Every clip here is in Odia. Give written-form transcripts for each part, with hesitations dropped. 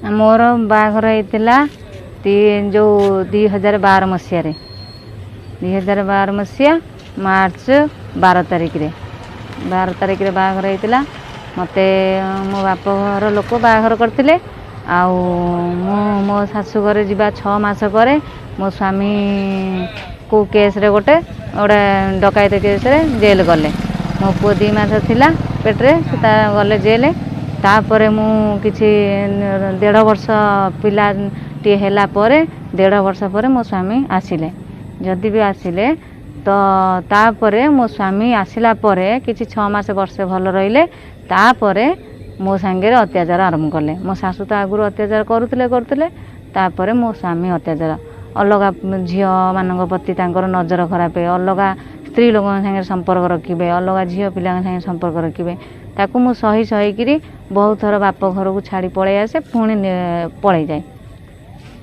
ମୋର ବାହାଘର ହେଇଥିଲା ଯେଉଁ 2012 ମସିହାରେ, 2012 ମସିହା ମାର୍ଚ୍ଚ 12 ତାରିଖରେ, 12 ତାରିଖରେ ବାହାଘର ହେଇଥିଲା। ମୋତେ ମୋ ବାପ ଘର ଲୋକ ବାହାଘର କରିଥିଲେ। ଆଉ ମୁଁ ମୋ ଶାଶୁ ଘରେ ଯିବା 6 ମାସ ପରେ ମୋ ସ୍ୱାମୀ କେଉଁ କେସ୍ରେ ଗୋଟେ ଗୋଟେ ଡକାୟତ କେସ୍ରେ ଜେଲ୍ ଗଲେ। ମୋ ପୁଅ 2 ମାସ ଥିଲା ପେଟରେ, ସେ ତା ଗଲେ ଜେଲ୍। ତାପରେ ମୁଁ କିଛି ଦେଢ଼ ବର୍ଷ ପିଲାଟିଏ ହେଲା ପରେ, ଦେଢ଼ ବର୍ଷ ପରେ ମୋ ସ୍ୱାମୀ ଆସିଲେ। ଯଦି ବି ଆସିଲେ ତ ତାପରେ ମୋ ସ୍ୱାମୀ ଆସିଲା ପରେ କିଛି 6 ମାସ ବର୍ଷେ ଭଲ ରହିଲେ। ତାପରେ ମୋ ସାଙ୍ଗରେ ଅତ୍ୟାଚାର ଆରମ୍ଭ କଲେ। ମୋ ଶାଶୁ ତ ଆଗରୁ ଅତ୍ୟାଚାର କରୁଥିଲେ, ତାପରେ ମୋ ସ୍ୱାମୀ ଅତ୍ୟାଚାର, ଅଲଗା ଝିଅମାନଙ୍କ ପ୍ରତି ତାଙ୍କର ନଜର ଖରାପ, ଅଲଗା ସ୍ତ୍ରୀ ଲୋକଙ୍କ ସାଙ୍ଗରେ ସମ୍ପର୍କ ରଖିବେ, ଅଲଗା ଝିଅ ପିଲାଙ୍କ ସାଙ୍ଗରେ ସମ୍ପର୍କ ରଖିବେ। ତାକୁ ମୁଁ ସହି ସହିକିରି ବହୁତ ଥର ବାପ ଘରକୁ ଛାଡ଼ି ପଳେଇ ଆସେ, ପୁଣି ପଳେଇଯାଏ।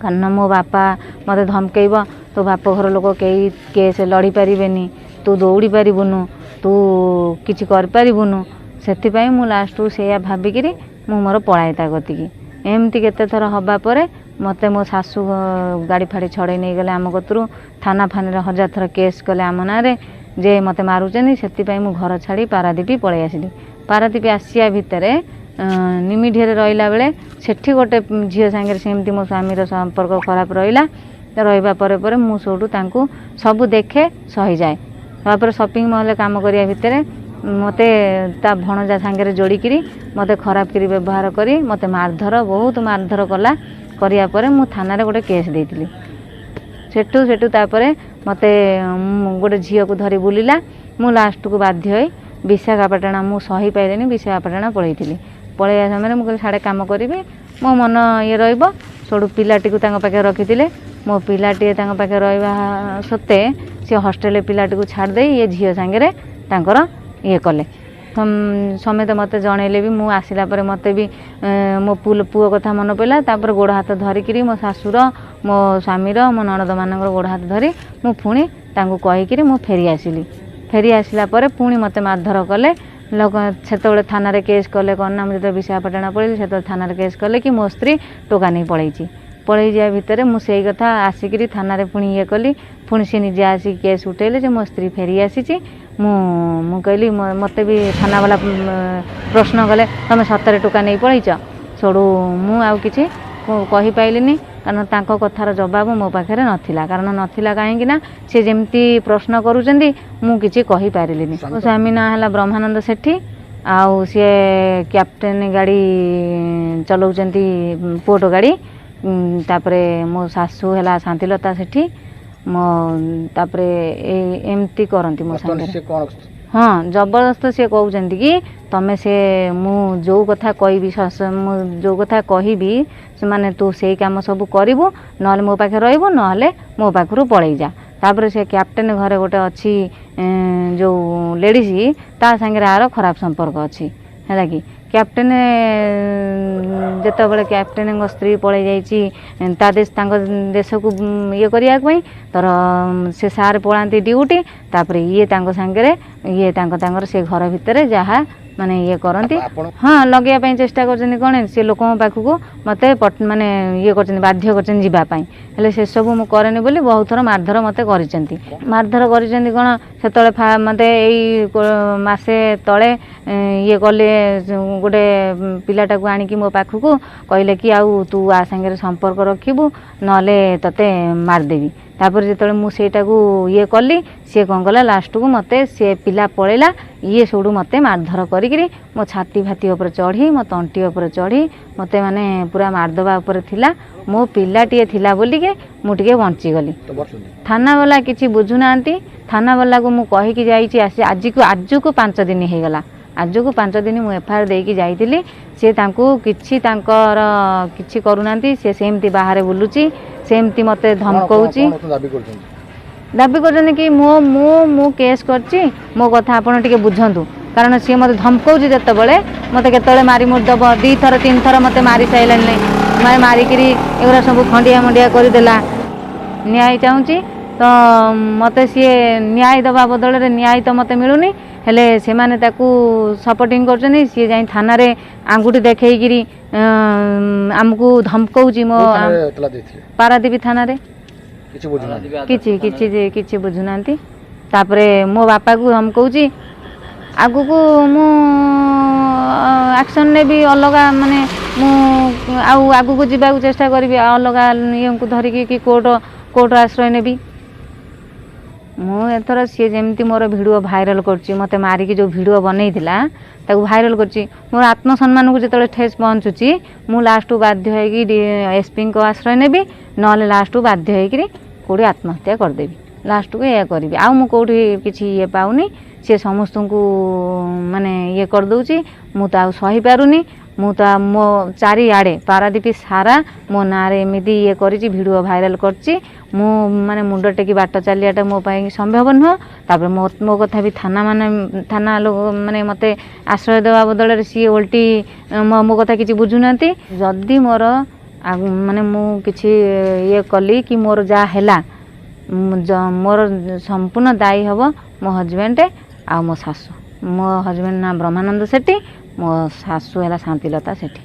କାରଣ ମୋ ବାପା ମୋତେ ଧମକେଇବ, ତୋ ବାପ ଘର ଲୋକ କେହି କେସ୍ ଲଢ଼ି ପାରିବେନି, ତୁ ଦୌଡ଼ି ପାରିବୁନୁ, ତୁ କିଛି କରିପାରିବୁନୁ। ସେଥିପାଇଁ ମୁଁ ଲାଷ୍ଟକୁ ସେଇଆ ଭାବିକିରି ମୁଁ ମୋର ପଳାଏ ତା କତିକି। ଏମିତି କେତେ ଥର ହେବା ପରେ ମୋତେ ମୋ ଶାଶୁ ଗାଡ଼ି ଫାଡ଼ି ଛଡ଼େଇ ନେଇଗଲେ ଆମ କତିରୁ। ଥାନା ଫାନାରେ ହଜାର ଥର କେସ୍ କଲେ ଆମ ନାଁରେ ଯେ ମୋତେ ମାରୁଛନ୍ତି। ସେଥିପାଇଁ ମୁଁ ଘର ଛାଡ଼ି ପାରାଦ୍ୱୀପ ପଳେଇ ଆସିଲି। ପାରାଦ୍ୱୀପ ଆସିବା ଭିତରେ ନିମିଢିରେ ରହିଲା ବେଳେ ସେଠି ଗୋଟେ ଝିଅ ସାଙ୍ଗରେ ସେମିତି ମୋ ସ୍ୱାମୀର ସମ୍ପର୍କ ଖରାପ ରହିଲା। ରହିବା ପରେ ପରେ ମୁଁ ସେଇଠୁ ତାଙ୍କୁ ସବୁ ଦେଖେ, ସହିଯାଏ। ତାପରେ ସପିଂ ମଲ୍ରେ କାମ କରିବା ଭିତରେ ମୋତେ ତା ଭଣଜା ସାଙ୍ଗରେ ଯୋଡ଼ିକିରି ମୋତେ ଖରାପ କରି ବ୍ୟବହାର କରି ମୋତେ ମାରଧର, ବହୁତ ମାରଧର କଲା। କରିବା ପରେ ମୁଁ ଥାନାରେ ଗୋଟେ କେସ୍ ଦେଇଥିଲି। ସେଠୁ ତାପରେ ମୋତେ ଗୋଟେ ଝିଅକୁ ଧରି ବୁଲିଲା। ମୁଁ ଲାଷ୍ଟକୁ ବାଧ୍ୟ ହୋଇ ବିଶାଖାପାଟଣା, ମୁଁ ସହିପାରିଲିନି, ବିଶାଖାପାଟଣା ପଳେଇଥିଲି। ପଳେଇବା ସମୟରେ ମୁଁ କହିଲି ସାଡ଼େ କାମ କରିବି, ମୋ ମନ ଇଏ ରହିବ। ସେଇଠୁ ପିଲାଟିକୁ ତାଙ୍କ ପାଖରେ ରଖିଥିଲେ। ମୋ ପିଲାଟିଏ ତାଙ୍କ ପାଖରେ ରହିବା ସତ୍ତ୍ୱେ ସେ ହଷ୍ଟେଲରେ ପିଲାଟିକୁ ଛାଡ଼ିଦେଇ ଇଏ ଝିଅ ସାଙ୍ଗରେ ତାଙ୍କର ଇଏ କଲେ। ସମେତେ ମୋତେ ଜଣେଇଲେ ବି। ମୁଁ ଆସିଲା ପରେ ମୋତେ ବି ମୋ ପୁଅ କଥା ମନେ ପଡ଼ିଲା। ତାପରେ ଗୋଡ଼ ହାତ ଧରିକିରି ମୋ ଶାଶୁର, ମୋ ସ୍ୱାମୀର, ମୋ ନଣନ୍ଦମାନଙ୍କର ଗୋଡ଼ ହାତ ଧରି ମୁଁ ପୁଣି ତାଙ୍କୁ କହିକିରି ମୁଁ ଫେରି ଆସିଲି। ଫେରି ଆସିଲା ପରେ ପୁଣି ମୋତେ ମାରଧର କଲେ ଲୋକ। ସେତେବେଳେ ଥାନାରେ କେସ୍ କଲେ କ'ଣ ନା, ମୁଁ ଯେତେବେଳେ ବିଶାଖାପାଟଣା ପଳେଇଲି ସେତେବେଳେ ଥାନାରେ କେସ୍ କଲେ କି ମୋ ସ୍ତ୍ରୀ ଟୋକା ନେଇ ପଳେଇଛି। ପଳେଇ ଯିବା ଭିତରେ ମୁଁ ସେଇ କଥା ଆସିକିରି ଥାନାରେ ପୁଣି ଇଏ କଲି। ପୁଣି ସେ ନିଜେ ଆସିକି କେସ୍ ଉଠେଇଲେ ଯେ ମୋ ସ୍ତ୍ରୀ ଫେରି ଆସିଛି। ମୁଁ କହିଲି, ମୋତେ ବି ଥାନାବାଲା ପ୍ରଶ୍ନ କଲେ, ତୁମେ ସତରେ ଟୋକା ନେଇ ପଳେଇଛ? ସେଇଠୁ ମୁଁ ଆଉ କିଛି କହିପାରିଲିନି, କାରଣ ତାଙ୍କ କଥାର ଜବାବ ମୋ ପାଖରେ ନଥିଲା। କାରଣ ନଥିଲା କାହିଁକି ନା ସେ ଯେମିତି ପ୍ରଶ୍ନ କରୁଛନ୍ତି ମୁଁ କିଛି କହିପାରିଲିନି। ମୋ ସ୍ୱାମୀ ନାଁ ହେଲା ବ୍ରହ୍ମାନନ୍ଦ ସେଠୀ, ଆଉ ସିଏ କ୍ୟାପ୍ଟେନ୍ ଗାଡ଼ି ଚଲାଉଛନ୍ତି, ପୋର୍ଟ ଗାଡ଼ି। ତାପରେ ମୋ ଶାଶୁ ହେଲା ଶାନ୍ତିଲତା ସେଠୀ। ମୋ ତାପରେ ଏମିତି କରନ୍ତି ମୋ ସାଙ୍ଗରେ। ହଁ, ଜବରଦସ୍ତ ସିଏ କହୁଛନ୍ତି କି ତମେ ସେ ମୁଁ ଯେଉଁ କଥା କହିବି, ମୁଁ ଯେଉଁ କଥା କହିବି ସେମାନେ ତୁ ସେଇ କାମ ସବୁ କରିବୁ, ନହେଲେ ମୋ ପାଖରେ ରହିବୁ, ନହେଲେ ମୋ ପାଖରୁ ପଳେଇ ଯା। ତାପରେ ସେ କ୍ୟାପ୍ଟେନ୍ ଘରେ ଗୋଟେ ଅଛି ଯେଉଁ ଲେଡ଼ିଜ୍, ତା ସାଙ୍ଗରେ ଆର ଖରାପ ସମ୍ପର୍କ ଅଛି। ହେଲା କି କ୍ୟାପ୍ଟେନ୍, ଯେତେବେଳେ କ୍ୟାପ୍ଟେନ୍ଙ୍କ ସ୍ତ୍ରୀ ପଳେଇ ଯାଇଛି ତା ଦେଶ, ତାଙ୍କ ଦେଶକୁ ଇଏ କରିବା ପାଇଁ, ତର ସେ ସାର୍ ପଳାନ୍ତି ଡ୍ୟୁଟି। ତାପରେ ଇଏ ତାଙ୍କ ସାଙ୍ଗରେ ଇଏ ତାଙ୍କ ତାଙ୍କର ସେ ଘର ଭିତରେ ଯାହା ମାନେ ଇଏ କରନ୍ତି। ହଁ, ଲଗେଇବା ପାଇଁ ଚେଷ୍ଟା କରୁଛନ୍ତି। କ'ଣ ସେ ଲୋକଙ୍କ ପାଖକୁ ମୋତେ ମାନେ ଇଏ କରିଛନ୍ତି, ବାଧ୍ୟ କରିଛନ୍ତି ଯିବା ପାଇଁ। ହେଲେ ସେସବୁ ମୁଁ କରେନି ବୋଲି ବହୁତ ଥର ମାରଧର ମୋତେ କରିଛନ୍ତି। ମାରଧର କରିଛନ୍ତି କ'ଣ, ସେତେବେଳେ ମୋତେ ଏଇ ମାସେ ତଳେ ଇଏ କଲେ, ଗୋଟେ ପିଲାଟାକୁ ଆଣିକି ମୋ ପାଖକୁ କହିଲେ କି ଆଉ ତୁ ଆ ସାଙ୍ଗରେ ସମ୍ପର୍କ ରଖିବୁ, ନହେଲେ ତୋତେ ମାରିଦେବି। ତାପରେ ଯେତେବେଳେ ମୁଁ ସେଇଟାକୁ ଇଏ କଲି, ସିଏ କ'ଣ କଲା, ଲାଷ୍ଟକୁ ମୋତେ ସେ ପିଲା ପଳେଇଲା। ଇଏ ସେଇଠୁ ମୋତେ ମାରଧର କରିକିରି ମୋ ଛାତି ଫାତି ଉପରେ ଚଢ଼ି, ମୋ ତଣ୍ଟି ଉପରେ ଚଢ଼ି ମୋତେ ମାନେ ପୁରା ମାରିଦେବା ଉପରେ ଥିଲା। ମୋ ପିଲାଟିଏ ଥିଲା ବୋଲିକି ମୁଁ ଟିକେ ବଞ୍ଚିଗଲି। ଥାନାବାଲା କିଛି ବୁଝୁନାହାନ୍ତି। ଥାନାବାଲାକୁ ମୁଁ କହିକି ଯାଇଛି ଆସି ଆଜକୁ 5 ଦିନ ହେଇଗଲା। ଆଜକୁ 5 ଦିନ ମୁଁ ଏଫଆଇଆର୍ ଦେଇକି ଯାଇଥିଲି। ସେ ତାଙ୍କୁ କିଛି ତାଙ୍କର କିଛି କରୁନାହାନ୍ତି। ସେ ସେମିତି ବାହାରେ ବୁଲୁଛି, ସେମିତି ମୋତେ ଧମକଉଛି। ଦାବି କରୁଛନ୍ତି କି ମୁଁ ମୁଁ ମୁଁ କେସ୍ କରିଛି, ମୋ କଥା ଆପଣ ଟିକେ ବୁଝନ୍ତୁ। କାରଣ ସିଏ ମୋତେ ଧମକଉଛି, ଯେତେବେଳେ ମୋତେ କେତେବେଳେ ମାରି ମୁରି ଦେବ। 2 ଥର 3 ଥର ମୋତେ ମାରି ସାରିଲାଣି, ମାନେ ମାରିକିରି ଏଗୁଡ଼ା ସବୁ ଖଣ୍ଡିଆ ମଣ୍ଡିଆ କରିଦେଲା। ନ୍ୟାୟ ଚାହୁଁଛି ତ ମୋତେ ସିଏ ନ୍ୟାୟ ଦେବା ବଦଳରେ ନ୍ୟାୟ ତ ମୋତେ ମିଳୁନି, ହେଲେ ସେମାନେ ତାକୁ ସପୋର୍ଟିଂ କରୁଛନ୍ତି। ସିଏ ଯାଇ ଥାନାରେ ଆଙ୍ଗୁଠି ଦେଖେଇକିରି ଆମକୁ ଧମକଉଛି ମୋ କୋଉ ଥାନାରେ ଏତଲା ଦେଇଥିଲେ? ପାରାଦୀପ ଥାନାରେ। କିଛି ବୁଝୁନାହାନ୍ତି? କିଛି କିଛି କିଛି ବୁଝୁନାହାନ୍ତି। ତାପରେ ମୋ ବାପାକୁ ଧମକଉଛି, ଆଗକୁ ମୁଁ ଆକ୍ସନ୍ ନେବି ଅଲଗା, ମାନେ ମୁଁ ଆଉ ଆଗକୁ ଯିବାକୁ ଚେଷ୍ଟା କରିବି, ଆଉ ଅଲଗା ଇଏଙ୍କୁ ଧରିକି କି କୋର୍ଟ ଆଶ୍ରୟ ନେବି ମୁଁ ଏଥର। ସିଏ ଯେମିତି ମୋର ଭିଡ଼ିଓ ଭାଇରାଲ୍ କରୁଛି, ମୋତେ ମାରିକି ଯେଉଁ ଭିଡ଼ିଓ ବନେଇଥିଲା ତାକୁ ଭାଇରାଲ୍ କରୁଛି, ମୋର ଆତ୍ମସମ୍ମାନକୁ ଯେତେବେଳେ ଠେସ୍ ପହଞ୍ଚୁଛି, ମୁଁ ଲାଷ୍ଟକୁ ବାଧ୍ୟ ହେଇକି ଏସ୍ପିଙ୍କ ଆଶ୍ରୟ ନେବି, ନହେଲେ ଲାଷ୍ଟକୁ ବାଧ୍ୟ ହେଇକିରି କେଉଁଠି ଆତ୍ମହତ୍ୟା କରିଦେବି। ଲାଷ୍ଟକୁ ଏଇଆ କରିବି। ଆଉ ମୁଁ କେଉଁଠି କିଛି ଇଏ ପାଉନି। ସିଏ ସମସ୍ତଙ୍କୁ ମାନେ ଇଏ କରିଦେଉଛି, ମୁଁ ତ ଆଉ ସହିପାରୁନି। ମୁଁ ତ ମୋ ଚାରିଆଡ଼େ ପାରାଦୀପ ସାରା ମୋ ନାଁରେ ଏମିତି ଇଏ କରିଛି, ଭିଡ଼ିଓ ଭାଇରାଲ୍ କରିଛି। ମୁଁ ମାନେ ମୁଣ୍ଡ ଟେକି ବାଟ ଚାଲିବାଟା ମୋ ପାଇଁ ସମ୍ଭବ ନୁହଁ। ତାପରେ ମୋ କଥା ବି ଥାନା ମାନେ ଥାନା ଲୋକ ମାନେ ମୋତେ ଆଶ୍ରୟ ଦେବା ବଦଳରେ ସିଏ ଓଲଟି ମୋ କଥା କିଛି ବୁଝୁନାହାନ୍ତି। ଯଦି ମୋର ମାନେ ମୁଁ କିଛି ଇଏ କଲି କି ମୋର ଯାହା ହେଲା, ମୋର ସମ୍ପୂର୍ଣ୍ଣ ଦାୟୀ ହେବ ମୋ ହଜବେଣ୍ଡ ଆଉ ମୋ ଶାଶୁ। ମୋ ହଜବେଣ୍ଡ ନାଁ ବ୍ରହ୍ମାନନ୍ଦ ସେଠୀ, ମୋ ଶାଶୁ ହେଲା ଶାନ୍ତିଲତା ସେଠୀ।